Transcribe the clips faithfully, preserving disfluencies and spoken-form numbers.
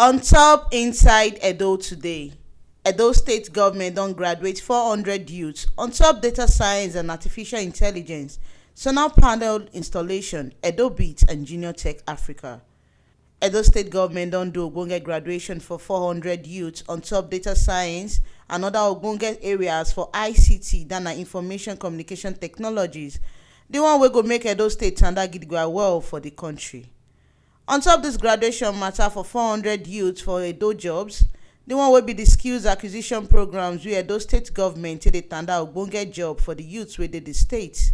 On top inside Edo today, Edo State government don graduate four hundred youths on top data science and artificial intelligence solar panel installation, Edo Beat and Junior Tech Africa. Edo State government don do ogbonge graduation for four hundred youths on top data science and other ogbonge areas for I C T, that na information communication technologies, the one wey go make Edo State tanda gidigba well for the country. On top this graduation matter for four hundred youths for Edo jobs, the one wey be the skills acquisition programs wey Edo State government take dey tanda ogbonge job for the youths wey dey the state.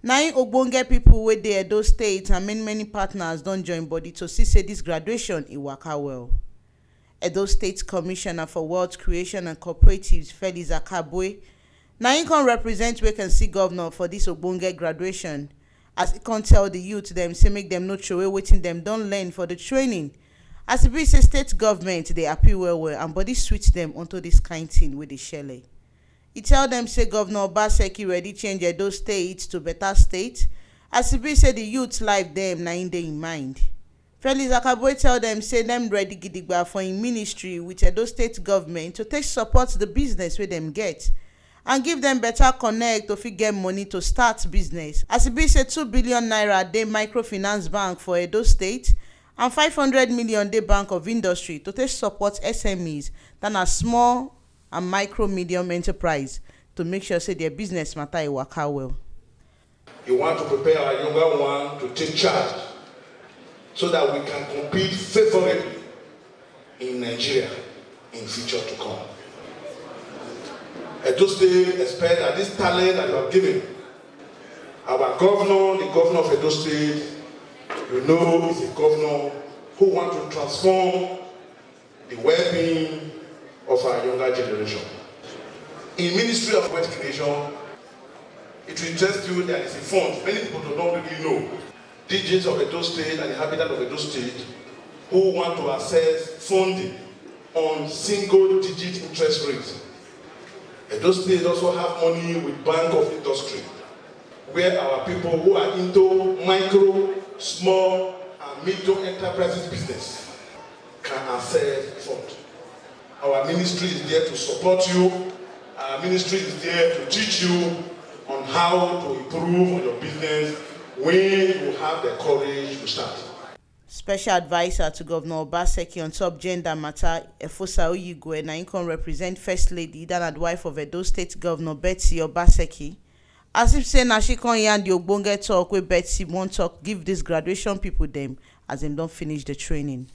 Na im ogbonge people wey dey Edo State and many many partners don join body to see say this graduation e waka well. Edo State Commissioner for Wealth Creation and Cooperatives, Felix Akabwe, na im come represent vacancy governor for this ogbonge graduation, as e come tell the youth dem say make dem no throway wetin dem don learn for the training, as e be say state government dey happy well well and body sweet dem unto this kind thing wey dey shele. E tell dem say Governor Obaseki ready change Edo State to better state, as e be say the youth life dem na im dey im mind. Felix Akabwe tell dem say dem ready gidigba for im ministry with Edo State government to take support the business wey dem get and give dem better connect to fit get money to start business, as e be say two billion naira dey microfinance bank for Edo State and five hundred million dey Bank of Industry to take support S M Es, that na small and micro medium enterprise, to make sure say their business matter e waka well. You want to prepare our younger one to take charge so that we can compete favorably in Nigeria in future to come. Edo State expect that this talent that you have given our governor, the governor of Edo State, you know, is a governor who want to transform the well-being of our younger generation. In Ministry of Wealth Creation, it will interest you, there is a fund many people do not really know. D Js of Edo State and inhabitants of Edo State who want to access funding on single digit interest rate. Edo State also have money with Bank of Industry, where our people who are into micro, small and medium enterprises business can access fund. Our ministry is there to support you. Our ministry is there to teach you on how to improve on your business when you have the courage to start. Special adviser to Governor Obaseki on top gender matter, Efosa Oyigwe, na im come represent First Lady, that na the wife of Edo State Governor Betsy Obaseki, as if say na she come yarn the ogbonge talk wey Betsy wan talk give this graduation people dem as dem don finish the training.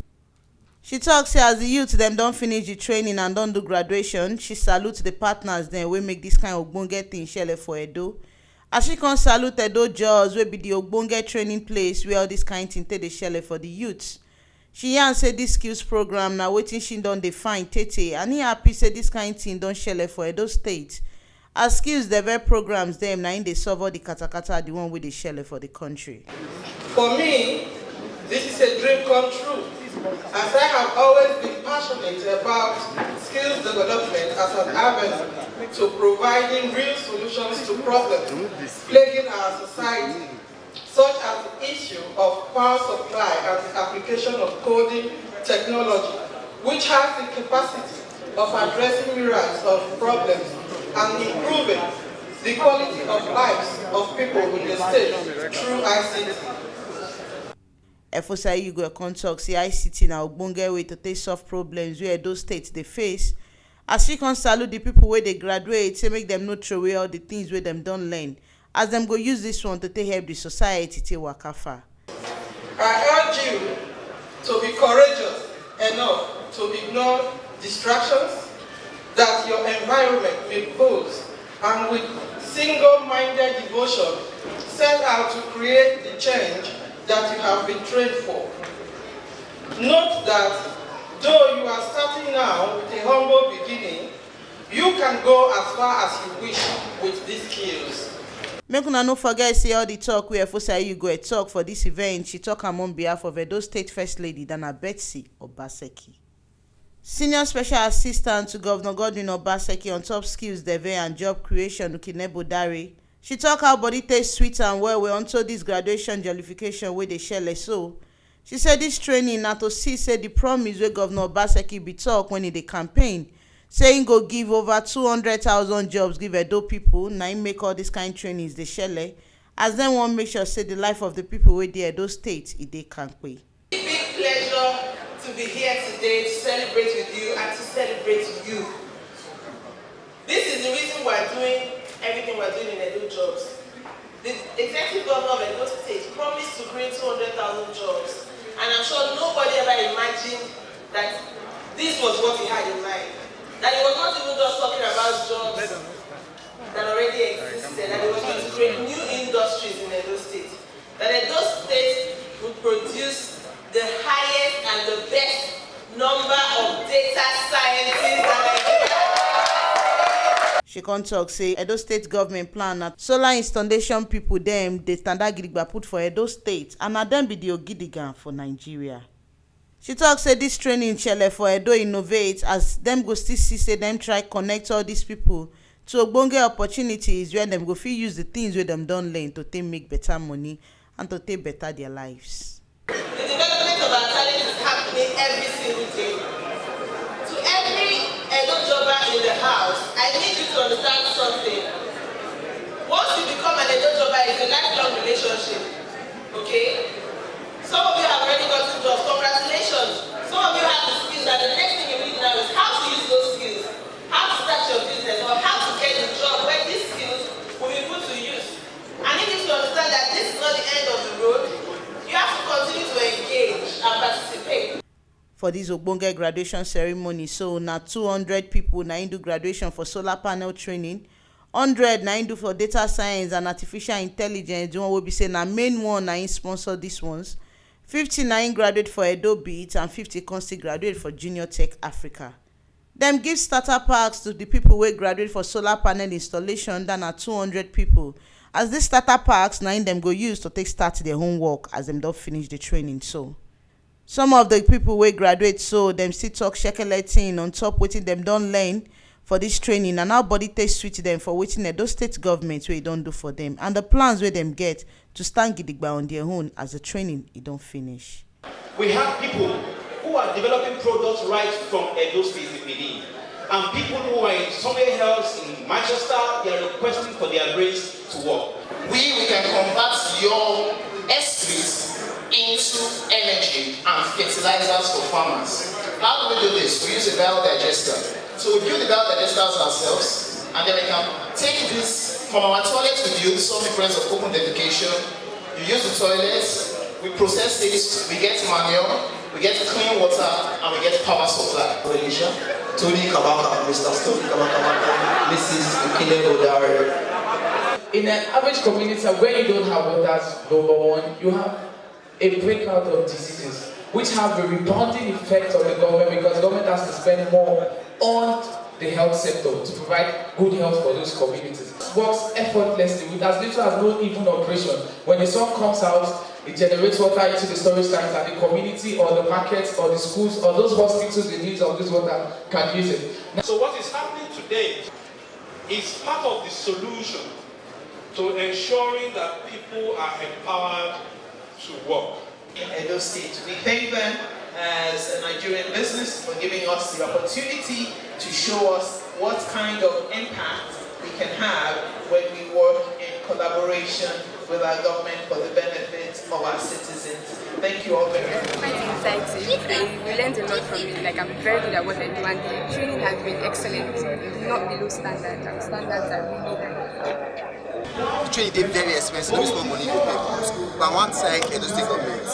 She talk say as the youth dem don finish the training and don do graduation, she salute the partners dem wey make this kind ogbonge thing shele for Edo. As she come salute Edo Jaws, wey be the ogbonge training place where all this kind thing take dey shele for the youth, she yarn say this skills program na wetin she don dey find tete, and he happy say this kind thing don shele for Edo State, as skills develop programs dem na im dey solve all the katakata, the one wey dey shele for the country. For me, this is a dream come true, as I have always been passionate about skills development as an avenue to providing real solutions to problems plaguing our society, such as the issue of power supply and the application of coding technology, which has the capacity of addressing myriads of problems and improving the quality of lives of people in the state through I C T. Efosa Igwe come talk say I C T na ogbonge way to take solve problems wey Edo State dey face. As she come salute the people wey dey graduate, say make dem no throw away all the things wey dem don learn, as dem go use this one to take help the society take waka far. I urge you to be courageous enough to ignore distractions that your environment may pose, and with single-minded devotion set out to create the change that you have been trained for. Note that though you are starting now with a humble beginning, you can go as far as you wish with these skills. Make una no forget say all the talk wey Efosa Igwe talk for this event, she talk am on behalf of Edo State First Lady, that na Betsy Obaseki. Senior Special Assistant to Governor Godwin Obaseki on top skills development and job creation, Ukinebo Dare, she talk how body take sweet and well well unto this graduation jollification wey dey shele so, She say dis training na to see say di promise wey Govnor Obaseki bin tok wen e dey campaign, say im go give over two hundred thousand jobs give Edo pipo, na im make all dis kain trainings dey shele, as dem wan make sure say di life of di pipo wey dey Edo State e dey kampe. Big pleasure to be here today to celebrate with you and to celebrate you. This is the reason we're doing everything we're doing in Edo Jobs. The executive governor of Edo State promised to create two hundred thousand jobs, and I'm sure nobody ever imagined that this was what he had in mind. That he was not even just talking about jobs that already existed, that he was going to create new industries in Edo State. That Edo State would produce the highest and the best number of data scientists that Nigeria. She come talk say Edo State government plan na solar installation people dem dey tanda gidigba put for Edo State, and na dem be the ogidigan for Nigeria. She talk say this training shele for Edo Innovate, as dem go still see say dem try connect all these people to ogbonge opportunities where dem go fit use the things wey dem don learn to take make better money and to take better their lives. The development of our talent is happening every single day. To every Edo jobber in the house, I need you to understand something. Once you become an Edo jobber, it's a lifelong relationship. Okay? Some of you have already gotten jobs. Congratulations. Some of you have the skills, and the next thing you need now is how to use those skills, how to start your business, or how to get the job where these skills will be put to use. I need you to understand that this is not the end of the road. You have to continue to engage and participate. For this ogbonge graduation ceremony, so na two hundred people na im do graduation for solar panel training, hundred na im do for data science and artificial intelligence, the one wey be say na main one na im sponsor these ones, fifty na im graduate for Edo Beat, and fifty come still graduate for Junior Tech Africa. Dem give starter packs to the people wey graduate for solar panel installation, that na two hundred people. As these starter packs na im dem go use to take start their own work as dem don finish the training so. Some of the people wey graduate so, dem still talk shekele thing on top wetin dem don learn for this training and how body take sweet dem for wetin Edo State government wey e don do for dem and the plans wey dem get to stand gidigba on their own as the training e don finish. We have people who are developing products right from Edo State in Benin, and people who are in somewhere else in Manchester, they are requesting for their brains to work. We, we can convert your excrete into energy and fertilizers for farmers. How do we do this? We use a biodigester. So we build the biodigesters ourselves, and then we can take this from our toilet we build, solve the presence of open defecation. You use the toilet, we process it, we get manure, we get clean water, and we get power supply. Felicia, Tony Kabaka, Mister Tony Kabaka, Missus Ikile Odare. In an average community where you don't have water, number one, you have a breakout of diseases, which have a rebounding effect on the government because government has to spend more on the health sector to provide good health for those communities. Works effortlessly with as little as no even operation. When the sun comes out, it generates water into the storage tanks, and the community or the markets or the schools or those hospitals in need of this water can use it. So what is happening today is part of the solution to ensuring that people are empowered to work. In Edo State, we thank them as a Nigerian business for giving us the opportunity to show us what kind of impact we can have when we work in collaboration with our government for the benefit of our citizens. Thank you all very much. Quite exciting. I, we learned a lot from it. Like, I'm very good at what I do, and the training has been excellent. Not below standard. Our standards are really high. The training dey very expensive, no be small money you pay. But I wan thank Edo State government,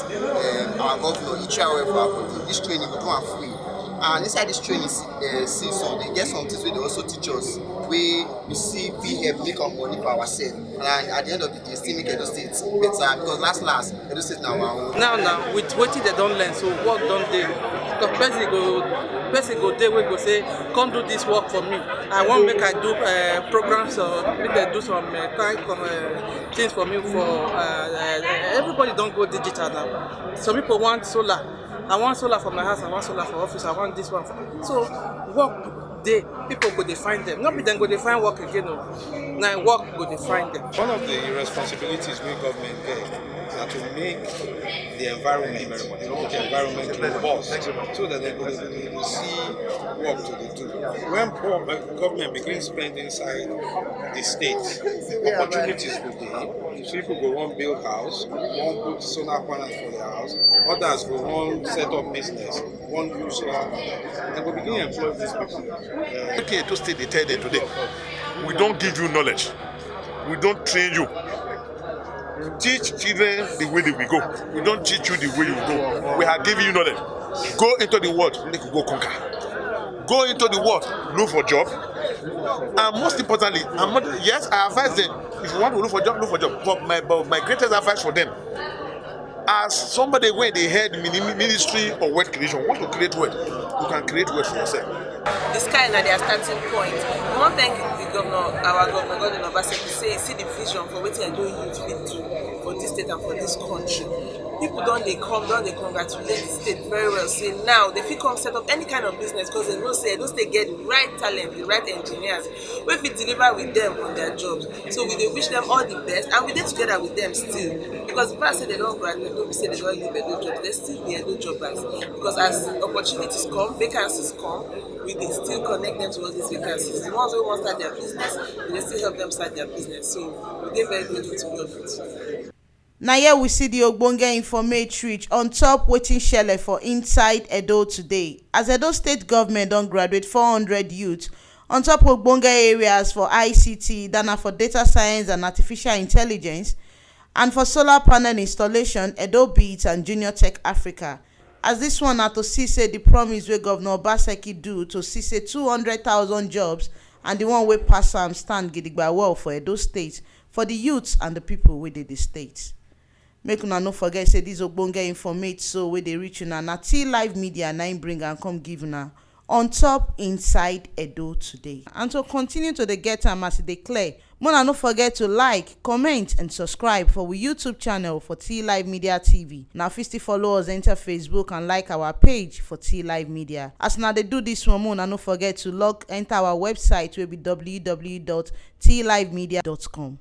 um, our governor, he try well for our body. This training go do am free. And inside this training, uh, see, so they get some things wey they also teach us, wey we see we help make our money for ourselves. And at the end of the day, still make Edo State better, because last last, Edo State na our own. Now, now, with wetin they don learn, so work don dey. Because person go, person go dey wey go say, "Come do this work for me. I wan make I do, uh, programs, or make dem do some, uh, type of, uh, things for me." For, uh, uh, everybody don go digital now. Some people want solar. "I want solar for my house. I want solar for office. I want this one." For, so work dey, people go dey find them. No be dem go dey find work again o. Na work go dey find them. One of the responsibilities wey government get Na to make the environment, the work environment robust, so that they go dey see work to dey do. When poor, uh, government begin spend inside the state, opportunities go dey. People go wan build house, wan put solar panels for their house, others go wan set up business, wan do solar panel. Dem go begin employ these people. Uh, Wetin Edo State dey tell them today? We don give you knowledge. We don train you. Teach children the way they will go. We don teach you the way you go. We have given you knowledge. Go into the world, make you go conquer. Go into the world, look for job. And most importantly, I'm not, yes, I advise them, if you want to look for job, look for job. But my, but my greatest advice for them, as somebody wey dey head mini-, ministry of wealth creation, want to create wealth, you can create wealth for yourself. The sky na their starting point. We wan thank the governor, our governor, Godwin Obaseki, say he see the vision for wetin Edo youth fit do for this state and for this country. People don dey come, don dey congratulate the state very well. Say now they fit come set up any kind of business because they know say Edo State get the right talent, the right engineers wey fit deliver with them on their jobs. So we dey wish them all the best, and we dey together with them still. Because if I say they don graduate, no be say they don leave Edo jobs, they still be Edo jobbers. Because as opportunities come, vacancies come, we dey still connect them to all these vacancies. The ones wey wan start their business, we dey still help them start their business. So we dey very grateful to God for today. Na here we see the ogbonge informate reach on top wetin shele for inside Edo today. As Edo State government don graduate four hundred youth on top ogbonge areas for I C T, dana for data science and artificial intelligence, and for solar panel installation, Edo Beat and Junior Tech Africa. As this one na to see say the promise wey Governor Obaseki do to see say two hundred thousand jobs and the one wey pass am stand gidigba well for Edo State, for the youths and the people wey dey the state. Make una no forget say this ogbonge informate so wey dey reach una na T Live Media na im bring am come give una on top inside Edo today. And to continue to dey get am as e dey clear, una no forget to like, comment and subscribe for we YouTube channel for T Live Media T V. Una fit still follow us enter Facebook and like our page for T Live Media. As una dey do this one, una no forget to log enter our website wey be W W W dot T live media dot com.